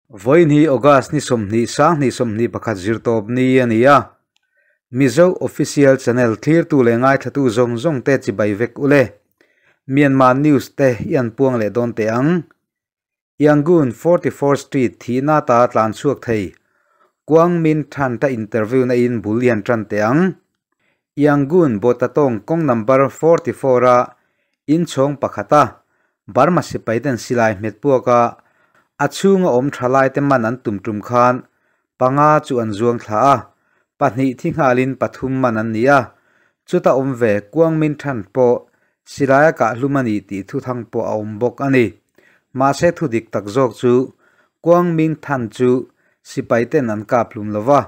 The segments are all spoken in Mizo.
Vawiin hi August ni 20 2021 zirtawp ni a ni a. Mizo Official Channel thlirtu leh ngaithlatu zawng zawng te chibai vek ule. Myanmar News te i an puang leh dawn teh ang. Yangon 44 Street thihna ta tlan chhuak thei. Quang Min Than ta interview na in bul hian tan teh ang. Yangon Botatong kawng number 44 a inchhawng pakhata Burma sipai ten silai hmet puaka a chhunga awm thalai te man an tum tum khan panga chu an zuang thla a pahnih thi nghalin pathum man an ni a chuta awm ve Quang Min Than pawh silaia kah hlum ani tih thu thang pawh a awm bawk ani. Mahse thu dik tak zawk chu Quang Min Than chu sipai ten an kap hlum lova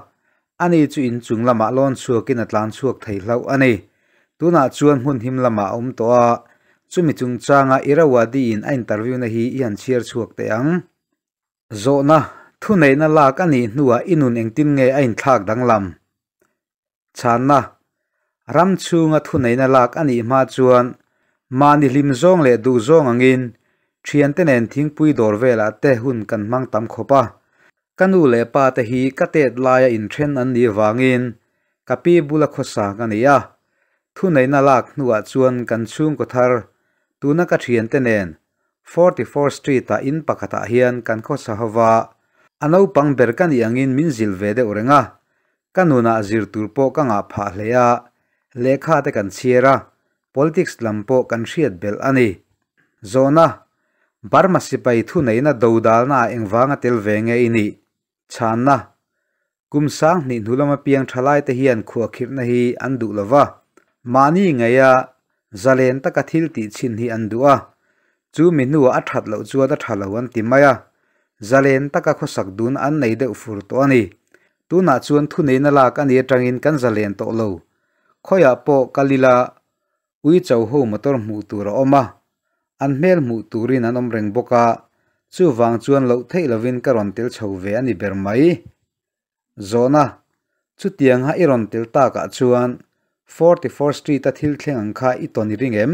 ani chu in chung lamah lawn chhuakin a tlan chhuak thei hlo ani. Tunah chuan hmun him lamah a awm tawh a chumi chungchanga Irrawaddy in a interview na hi i han chhiar chhuak teh ang. Zawhna thu neihna lak ani hnuah i nun engtin nge a inthlak danglam. Chhanna ram chhunga thu neihna lak ani hma chuan mahni hlim zawng leh duh zawng angin thian te nen thingpui dawr velah te hun kan hmang tam khawp a. Ka nu leh pa te hi ka tet laia inthen an ni wangin ka pi bula khawsa ka ni a. Thu neihna lak hnuah chuan kan chhungkaw thar tuna ka thian te nen 44 Street a in pakhatah hian kan khawsa hova a naupang ber ka ni angin min zil ve deuh reng a. Ka nunah zir tur pawh ka ngah phah hle a lehkha te kan chhiar a politics lam pawh kan hriat belh ani. Zawhna Burma sipai thu neihna dodalna ah engvanga tel ve nge i nih. Chhanna kum sang hnih hnu lama piang thalai te hian khuah khirhna hi an duh lova mahni ngeia zalen taka thil tih chin hi an duh a chu mi hnuah a that loh chuan a tha lo an ti mai a zalen taka khawsak dun an nei deuh fur tawh ani. Tunah chuan thu neihna lak ani atangin kan zalen tawh lo. Khawiah pawh kalila ui cho ho motor hmuh tur a awm a an hmel hmuh turin an awm reng bawk a chu wang chuan loh theih lovin ka rawn tel chho ve ani ber mai. Zawhna chutiang ha i rawn tel takah chuan 44 Street a thil thleng ang kha i tawn i ring em.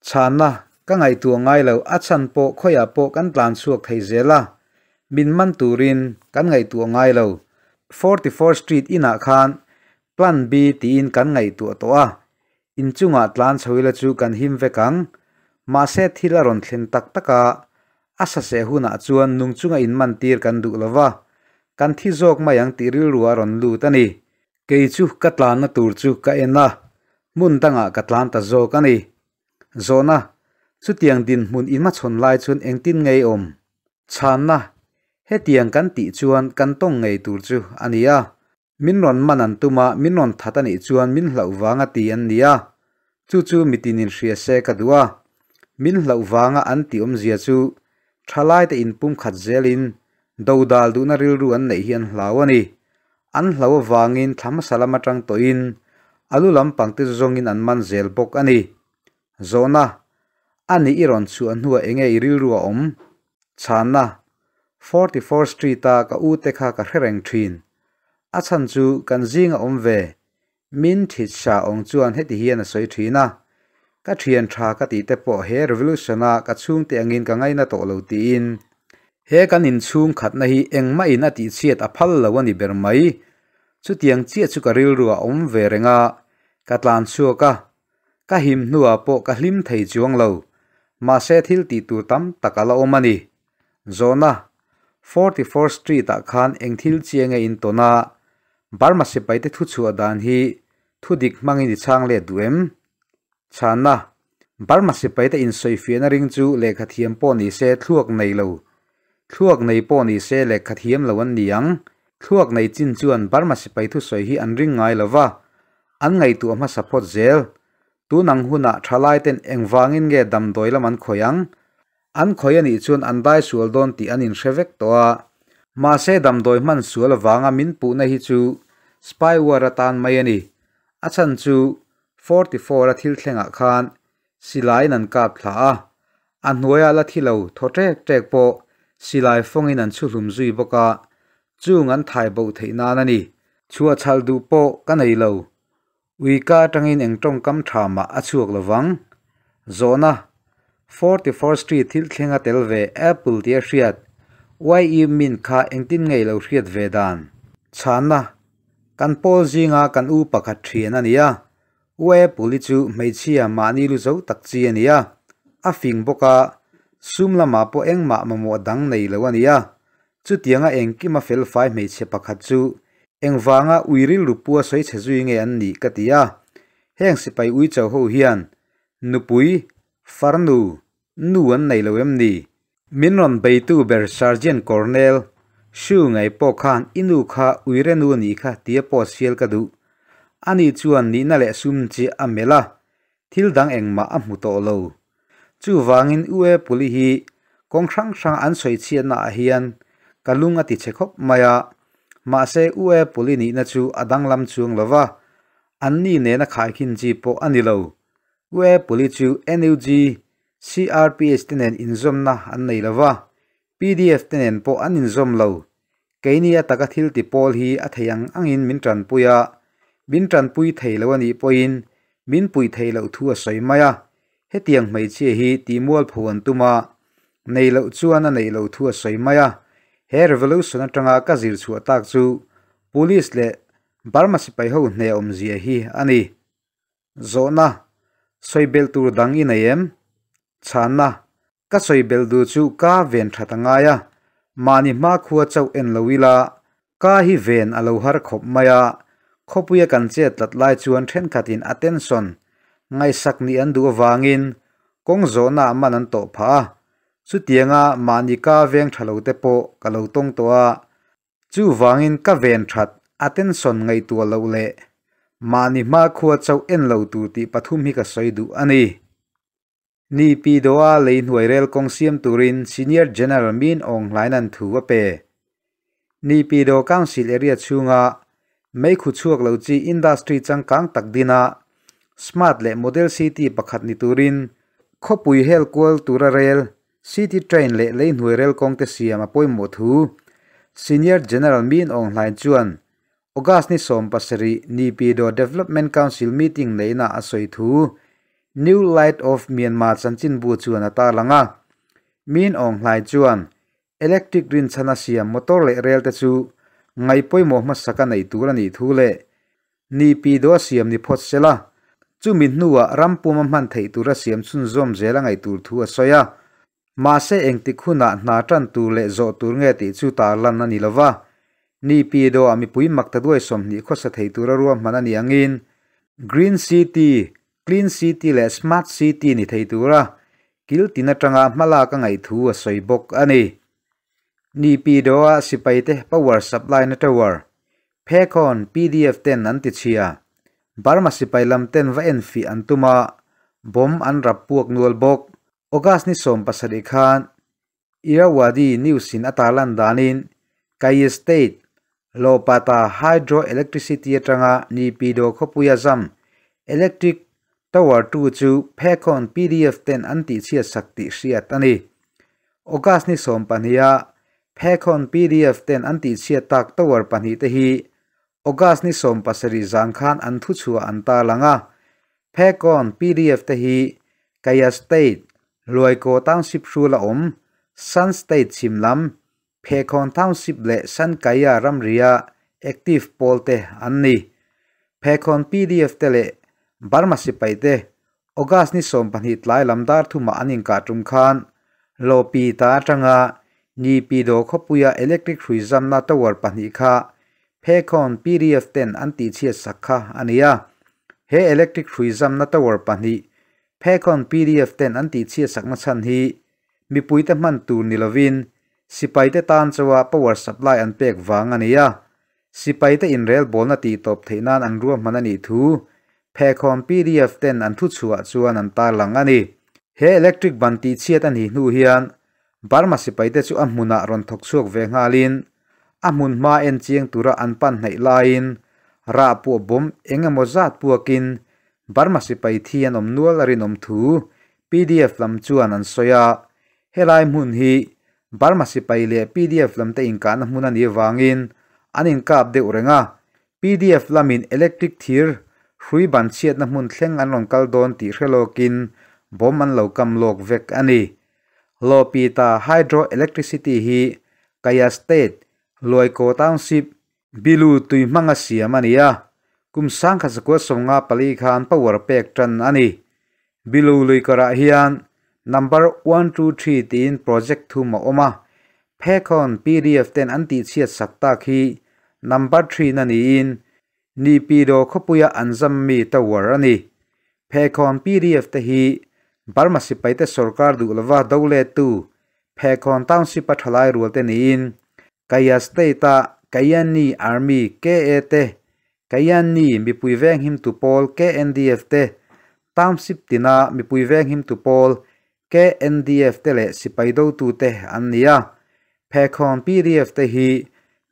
Chhanna ka ngaihtuah ngai lo a chan pawh khawiah pawh kan tlan chhuak thei zel a min man turin kan ngaihtuah ngai lo. 44 Street inah khan Plan B tiin kan ngaihtuah tawh a inchungah tlan chhoila chu kan him vek ang. Mahse thil a rawn thlen tak taka a sase hunah chuan nung chunga in man tir kan duh lova kan thi zawk mai ang tih rilru a rawn lut ani. Kei chu ka tlanna tur chu ka en a hmun dangah ka tlan ta zawk ani. Zawhna chutiang din hmun in hmachhawn lai chuan engtin ngei awm. Chhanna hetiang kan tih chuan kan tawng ngei tur chu ani a. Min rawn man an tuma min rawn that ani chuan min hlauh wanga ti an ni a. Chu chu mitinin hria se ka duh a. Min hlauh wanga an ti awmzia chu thalai te in pum khat zelin dodal duhna rilru an neih hi an hlau ani. An hlau awangin thlam salam atang tawhin alu lampang te zawngin an man zel bawk ani. Zawhna ani i rawn chhuah hnuah enge i rilru a awm. Chhanna 44 Street a ka u te kha ka hre reng thin. A chan chu kan zinga awm ve min thit sha ong chuan heti hian a sawi thin a. Ka thian tha ka ti te pawh he revolution a ka chhung te angin ka ngaina tawh lo tiin. He kan in chhung khatna hi engmah in a tih chhiat a phal lo ani ber mai. Chutiang chiah chu ka rilru a awm ve renga ka tlan chhuak a ka him hnuah pawh ka hlim thei chuang lo. Mahse thil tih tur tam tak ala awm ani. Zawhna 44 Street ah khan eng thil chiang e in tawna Burma sipai te thu chhuah dan hi thu dik hmangin i chhang let duh em. Chhanna Burma sipai te in sawi fiahna ring chu lehkha thiam pawh ni se thluak nei lo. Thluak nei pawh ni se lehkha thiam lo an ni ang. Thluak nei chin chuan Burma sipai thu sawi hi an ring ngai lova an ngaihtuah hmasa phawt zel. Tunang hunah thalai ten engwangin nge damdawi lam an khawi ang. An khawi ani chuan an dai sual dawn tih an in hre vek tawh a. Mahse damdawi hman sual awanga min puhna hi chu spyware atan mai ani. A chan chu 44 a thil thlengah khan silain an kap thla a. A hnuaia la thi lo thaw ṭek ṭek pawh silai fawngin an chhu hlum zui bawk a chung an thai bo theih nan ani. Chhuah chhal duh pawh ka nei lo. Ui ka atangin eng tawngkam tha mah a chhuak lovang. Zawhna 44 Street thil thlenga tel ve Apple tia hriat. YU Min kha engtin nge i lo hriat ve dan? Chhanna, Kan pawl zinga kan u pakhat thian a ni a, U Apple-i chu hmeichhia mahni lu zo tak chi a ni a, a fing bawk a, sum lamah pawh engmah mamawh dang nei lo a ni a. Chutianga engkima felfai hmeichhe pakhat chu engvanga ui rilru pua sawi chhe zui nge an nih ka ti a. Heng sipai uicho ho hian nupui, farnu, nu an nei lo em ni? Min rawn beitu ber Sergeant Colonel Shu ngei pawh khan i nu kha uire nu nih kha tia pawh sial ka duh. Ani chuan nihna leh sum chiah a melh a, thil dang engmah a hmu tawh lo. Chuvangin UE Puli hi kawng hrang hrang an sawi chhiatna ah hian ka lung a ti chhe khawp mai a, mahse UE Puli nihna chu a danglam chuang lo va, anni nena khaikhin chi pawh a ni lo. UE Puli chu NUG, CRPH te nen inzawmna an nei lo va, pdf te nen pawh an inzawm lo. Keini a taka thil ti pawl hi a thei ang angin min tanpui a, min tanpui thei lo a nih pawhin min puih theih loh thu a sawi mai a. Hetiang hmeichhia hi tihmualpho an tum a, nei loh chuan a neih loh thu a sawi mai a. He revolution atanga ka zir chhuah tak chu Police leh Burma sipai ho hnehawmzia hi a ni. Zawhna, Sawi belh tur dang i nei em? Chhanna, Ka sawi belh duh chu ka ven that a ngai a, mahni hmakhua chauh en lo ila, ka hi ven a lo har khawp mai a, khawpuia kan chet tlat lai chuan thenkhatin attention, ngaihsak nih an duh avangin kawng zawhna ah man an tawh phah a, chutianga mahni ka veng tha lo te pawh ka lo tawng tawh a, Chuvangin ka ven that attention ngaihtuah loh leh mahni hmakhua chauh en lo tur tih pathum hi ka sawi duh a ni. Ni Pi Doa lei hnuai rel kawng siam turin Senior General Min Aung Hlain-a'n thu a pe. Ni Pi Doa Council area chhunga meikhu chhuak lo chi industry changkang tak dina smart leh model city pakhat ni turin khawpui hel kual tura rel City Train leh lei hnuai rel kawng te siam a pawimawh thu Senior General Min Aung Hlaing chuan August ni 17 Naypyidaw Development Council meeting neihna a sawi thu New Light of Myanmar chanchinbu chuan a tarlang a. Min Aung Hlaing chuan electric rinchhana siam motor leh rel te chu ngaih pawimawh hmasaka neih tur a nih thu leh Naypyidaw a siam ni phawt se la, chumi hnuah ram puma hman theih tura siam chhunzawm zel a ngaih tur thu a sawi a. Mahse engtik hunah hna tan tur leh zawh tur nge tih chu tarlan a ni lo va. Naypyidaw ah mipui mak ta duai 20 khawsa thei tura ruahman a nih angin Green City, Clean City leh Smart City ni thei tura kil tin atanga hmalak a ngaih thu a sawi bawk a ni. Naypyidaw ah sipaite power supply na tower Phekhawn pdf ten an ti chhia. Burma sipai lam ten va en fih an tum a, bomb an rap puak nual bawk. August ni 17 khan Irrawaddy News in a tarlan danin Kayah State, Lopata Hydro Electricity atanga Naypyidaw khawpuia zam Electric Tower 2 chu Phekhawn pdf ten an tih chhiat sak tih hriat a ni. August ni 12 a Phekhawn pdf ten an tih chhiat tak tower pahnih te hi August ni 17 zan khan an thu chhuah an tarlang a. Phekhawn pdf te hi Kayah State, Luaikaw Township hrul a awm, Shan State chhim lam, Phekhawn Township leh Shan Kaya ramria active pawl te an ni. Phekhawn pdf te leh Burma sipai te August ni 20 tlai lam dar thumah an inkah tum khan Lopi ta atanga Naypyidaw khawpuia electric hrui zamna tower pahnih kha Phekhawn pdf ten an tih chhiat sak kha a ni a. He electric hrui zamna tower pahnih Phekhawn pdf ten an tih chhiat sakna chhan hi mipuite hman tur ni lovin sipaite tan chawa power supply an pek vang a ni a. Sipaite inrel bawlna tih tawp theih nan an ruahman a nih thu Phekhawn pdf ten an thu chhuah chuan an tarlang a ni. He electric ban tih chhiat a nih hnu hian Burma sipaite chu a hmunah rawn thawk chhuak ve nghalin a hmun hma en chiang tura an pan hnaih laiin rah puah bawm eng emaw zat puakin Burma sipai thi an awm nual a rinawm thu pdf lam chuan an sawi a. Helai hmun hi Burma sipai leh pdf lam te inkahna hmun a nih avangin an inkap deuh reng a. Pdf lamin electric thir hrui ban chhiatna hmun thleng an rawn kal dawn tih hre lawkin bomb an lo kam lawk vek a ni. Lopita Hydro Electricity hi. Kaya State, Luaikaw Township, Bilu tui hmanga siam a ni a, kum 1994 khan power pek tan a ni. Bilu lui kawrah hian number one two three tiin project thum a awm a, Phekhawn pdf ten an tihchhiat sak tak hi number three na niin Nipidaw khawpuia an zam mi tower a ni. Phekhawn pdf te hi Burma sipaite sorkar duh lova do lettu Phekhawn Township a thalai rual te niin Kaya State-a Kayanni Army, KA, te, Kayanni mipui venghimtu pawl, KNDF, te, Township tina mipui venghimtu pawl, KNDF, te leh sipai dotute an ni a. Phekhawn pdf te hi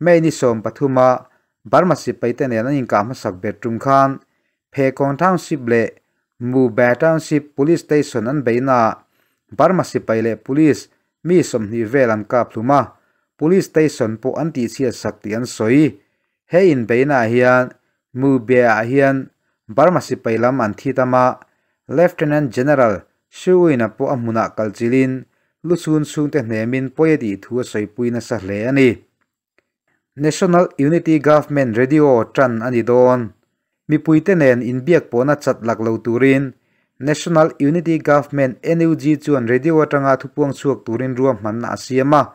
May ni 13 a Burma sipaite nen an inkah hmasak ber tum khan Phekhawn Township leh Mu Ba Township Police Station an beihnaah Burma sipai leh Police mi 20 vel an kap hlum a, Police Station pawh an tihchhiat sak tih an sawi. He inbeihnaah hian Mu Ba-ah hian Burma sipai lam an thi tam a, Lieutenant General Shu Win-a pawh a hmunah kalchilhin lu chhun chhungte hnemin pawi a tih thu a sawipui nasa hle a ni. National Unity Government Radio tan a ni dawn. Mipuite nen inbiak pawhna chat lak lo turin National Unity Government, NUG, chuan radio atanga thupuang chhuak turin ruahmanna a siam a,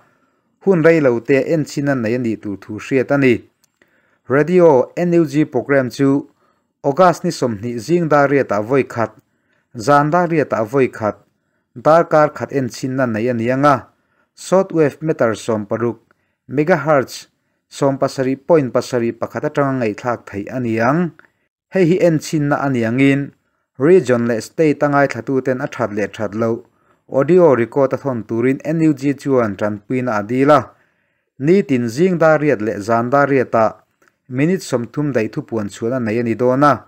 hun rei lo te enchhin a nei a nih tur thu hriat a ni. Radio NUG program chu August ni 20 zing dar riatah vawi khat, zan dar riatah vawi khat, darkar khat enchhinna nei a ni ang a, shortwave meter 60, megahertz 17.71 atanga ngaihthlak theih a ni ang. Hei hi enchhinna a ni angin region leh state a ngaithlatuten a that leh that loh audio record a thawn turin NUG chuan tanpuina a dil a. Nitin zing dar riat leh zan dar riatah minute 30 daih thupuan chhuan a nei a ni dawn a.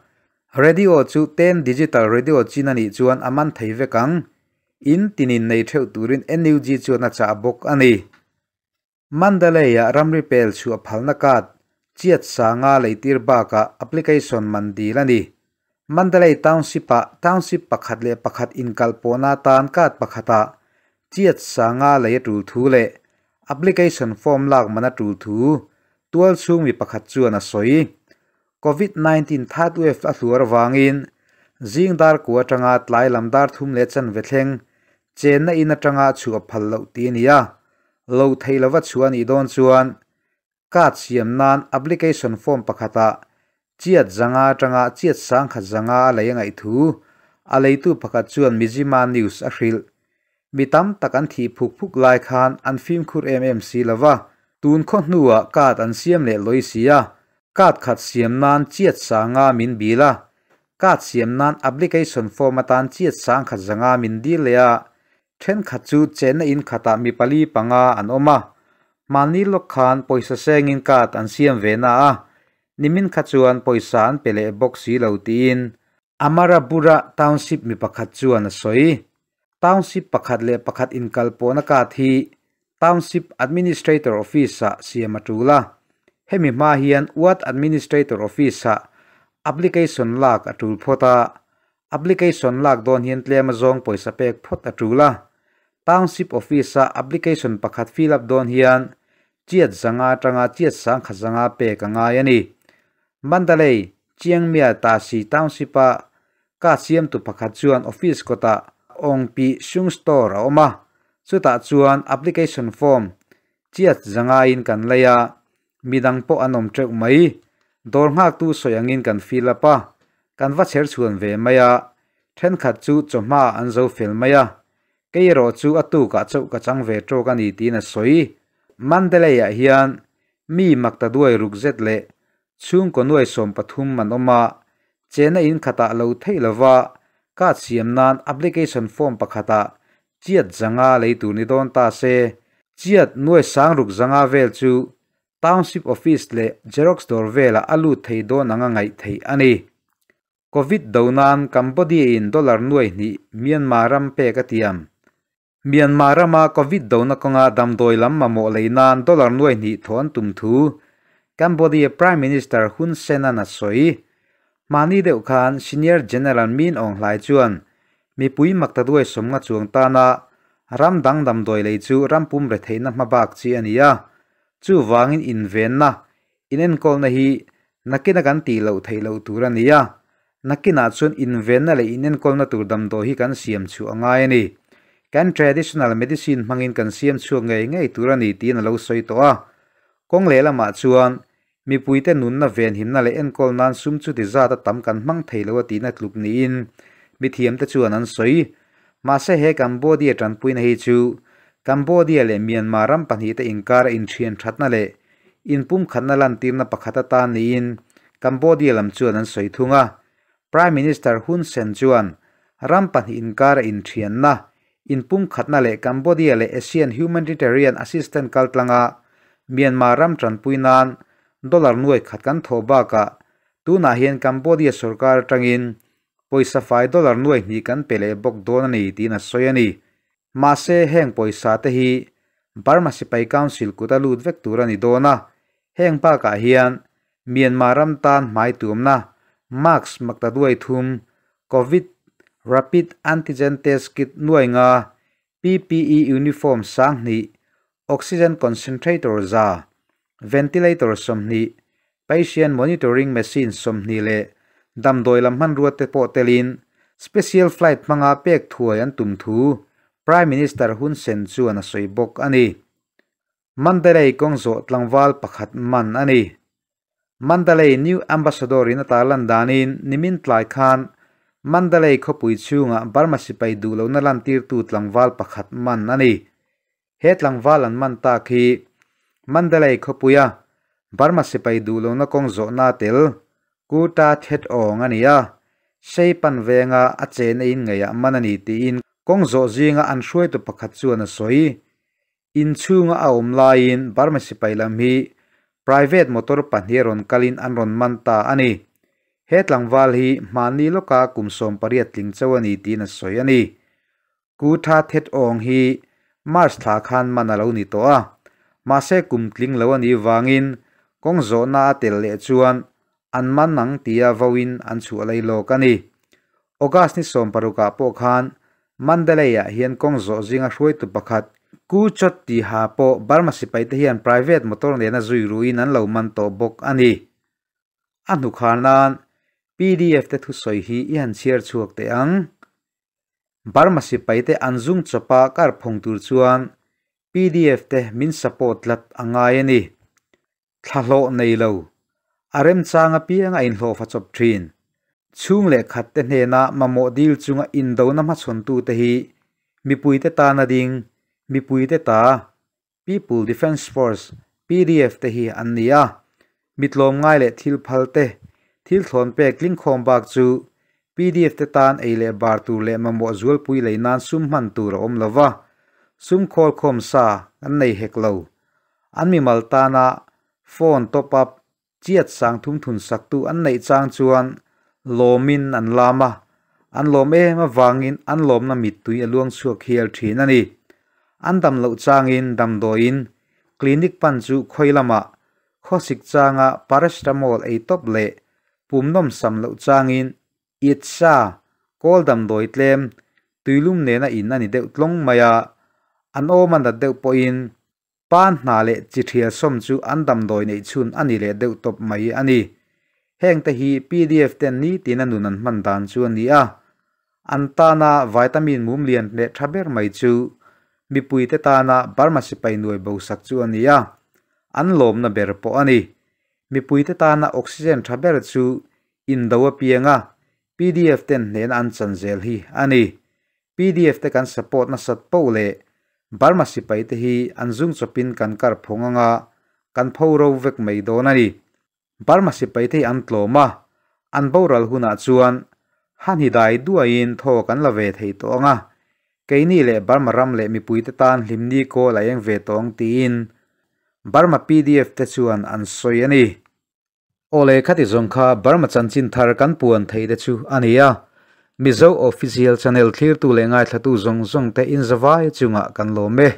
Radio chu ten digital radio chin a nih chuan a man thei vek ang. In tinin nei theuh turin NUG chuan a chah bawk a ni. Mandalay-ah ramri pel chhuah phalna card chiat sanga leitir bakah application man dil a ni. Mandalay Township-ah township pakhat leh pakhat inkal pawhna tan card pakhatah chiat sanga lei a tul thu leh application form lak man a tul thu tual chhung mi pakhat chuan a sawi. Covid-19 third wave a hluar avangin zing dar ku atanga tlai lam dar thum leh chanve thleng chenna in atanga chhuah phal loh tih a ni a. Lo thei lova chhuah a nih dawn chuan card siam nan application form pakhatah chiat zanga atanga chiat sangkhat zanga a lei a ngaih thu a leitu pakhat chuan Mizzima News a hrilh. Mi tam tak an thih phuk phuk lai khan an fimkhur em em si lova, tun khaw hnuah card an siam leh lawi si a, card khat siam nan chiat sanga min bil a, card siam nan application form atan chiat sangkhat zanga min dil leh a, thenkhat chu chenna in khatah mi pali panga an awm a, mahni lawk khan pawisa sengin card an siam ve na a, nimin kha chuan pawisa an pe leh bawk si lo tiin Amarapura Township mi pakhat chuan a sawi. Township pakhat leh pakhat inkal pawhna card hi Township Administrator Office-ah siam a tul a, hemi hma hian Ward Administrator Office-ah application lak a tul phawt a, application lak dawn hian tlem azawng pawisa pek phawt a tul a, Township Office-a application pakhat fill up dawn hian chiat zanga atanga chiat sangkhat zanga pek a ngai a ni. Mandalay, Chiangmia Tasi Township-a card siamtu pakhat chuan office kawtah Ong Pi Sung Store a awm a, chutah chuan application form chiat zanga in kan lei a, midang pawh an awm teuh mai. Dawr nghaktu sawi angin kan fill up a, kan va chher chhuan ve mai a, thenkhat chu chawhma an zo fel mai a, kei erawh chu a tukah chauh ka chang ve tawk a ni tiin a sawi. Mandalay-ah hian mi makta duai ruk zet leh chhungkaw nuai 13 an awm a, chena in khatah lo theih lova card siam nan application form pakhatah chiat zanga lei tur ni dawn ta se, chiat nuai sang ruk zanga vel chu Township Office leh Xerox dawr velah a lut thei dawn anga ngaih theih a ni. Covid do nan Cambodia-in dollar 2,000 Myanmar ram pek a tiam. Myanmar rama Covid dona kawnga damdawi lam mamawh lei nan dollar 2,000 thaw an tum thu Cambodia Prime Minister Hun Sen-an a sawi. Mahni deuh khan Senior General Min Aung Hlaing chuan mipui makta duai 50 chuang tana ram dang damdawi lei chu rampum re theihna hma bak chi a ni a. Chuvangin invenna, inenkawlna hi nakina kan tih loh theih loh tur a ni a, nakinah chuan invenna leh inenkawlna tur damdawi hi kan siam chhuah a ngai a ni. Kan traditional medicine hmangin kan siam chhuak ngei ngei tur a ni tiin a lo sawi tawh a. Kawng lehlamah chuan mipuite nunna venhimna leh enkawl nan sum chuti zat a tam kan hmang thei lo a tihna tluk niin mithiamte chuan an sawi. Mahse he Cambodia tanpuina hi chu Cambodia leh Myanmar ram pahnihte inkara inthian thatna leh inpumkhatna lantirna pakhat atan niin Cambodia lam chuan an sawi thung a. Prime Minister Hun Sen chuan ram pahnih inkara inthianna, inpumkhatna leh Cambodia leh ASEAN Humanitarian Assistance kaltlanga Myanmar ram tanpui nan dollar nuai khat kan thawh bakah tunah hian Cambodia sorkar atangin pawisa fai dollar nuai hnih kan pe leh bawk dawn a ni tiin a sawi a ni. Mahse heng pawisa te hi Burma Sipai Council kut a lut vek tur a ni dawn a, heng bakah hian Myanmar ram tan hmai tumna mask makta duai thum, Covid Rapid Antigen Test Kit nuai nga, PPE uniform 2000, oxygen concentrator 100, ventilator 20, patient monitoring machine 20 leh damdawi lam hmanrua te pawh telin special flight hmanga pek thuai an tum thu Prime Minister Hun Sen chuan a sawi bawk a ni. Mandalay kawng zawh tlangval pakhat man a ni. Mandalay New Ambassador in a tarlan danin nimin tlai khan Mandalay khawpui chhungah Burma sipai duh lohna lantirtu tlangval pakhat man a ni. He tlangval an man tak hi Mandalay khawpuia Burma sipai duh lohna kawng zawhna tel Kuta Thet Awng a ni a, sei pan venga a chena in ngeiah man a ni tiin kawng zawh zinga an hruaitu pakhat chuan a sawi. Inchhunga a awm laiin Burma sipai lam hi private motor pahnih rawn kalin an rawn man ta a ni. He tlangval hi hmani lawka kum 18 tling chauh a ni tiin a sawi a ni. Kutha Thet Awng hi March thla khan man a lo ni tawh a, mahse kum tling lo a ni vangin kawng zawhna a tel leh chuan an man ang tia voin an chhuah lei lawk a ni. August ni 16 ah pawh khan Mandalay-ah hian kawng zawh zinga hruaitu pakhat Ku Chot Tiha pawh Burma sipai te hian private motor nena zui ruin an lo man tawh bawk a ni. A hnukhar nan PDF te thusawi hi i han chhiar chhuak teh ang. Burma sipai te an zung chawpa kar phawng tur chuan PDF te min support tlat a ngai a ni. Thlahlawh nei lo. A remchang apiang a inhlawhfa chawp thin. Chhung leh khat te hnena mamawh dil chunga indona hmachhawntu te hi mipui te tana ding, mipui te ta, People Defence Force, PDF te hi an ni a. Mitlawm ngai leh thil phal te, thil thlawn pek tlingkhawm bak chu PDF te tan ei leh bar tur leh mamawh zualpui lei nan sum hman tur a awm lova, sum khawl khawm sa an nei hek lo. An mimal tana phone top up chiat sang thum thun saktu an neih chang chuan lawmin an lam a, an lawm em avangin an lawmna mittui a luang chhuak hial thin a ni. An dam loh changin damdawiin clinic pan chu khawi lamah khawsik changa paracetamol ei tawp leh pumnawm sam loh changin itsa kawl damdawi tlem tuilum nena in a ni deuh tlawng mai a, an awm a nat deuh pawhin pan hna leh chi thial sawm chu an damdawi neih chhun a ni leh deuh tawp mai a ni. Heng te hi PDF ten ni tina nun an hman dan chu a ni a. An tana vitamin mum lian leh tha ber mai chu mipui te tana Burma sipai nuai bo sak chu a ni a, an lawmna ber pawh a ni. Mipui te tana oxygen tha ber chu indo apianga PDF ten hnena an chan zel hi a ni. PDF te kan support na sat po leh Burma sipai te hi an zung chawpin kan kar phawng anga kan pho ro vek mai dawn a ni. Burma sipai te hi an tlawm a, an boral hunah chuan han hi dai duaiin thaw kan la ve thei tawh anga, keini leh Burma ram leh mipui te tan hlimni kawl a eng ve tawh ang tiin Burma PDF te chuan an sawi a ni. Awle khati zawng kha Burma chanchin thar kan puan thei te chu a ni a, Mizo Official Channel thlirtu leh ngaithlatu zawng zawng te inzawai chungah kan lawm e.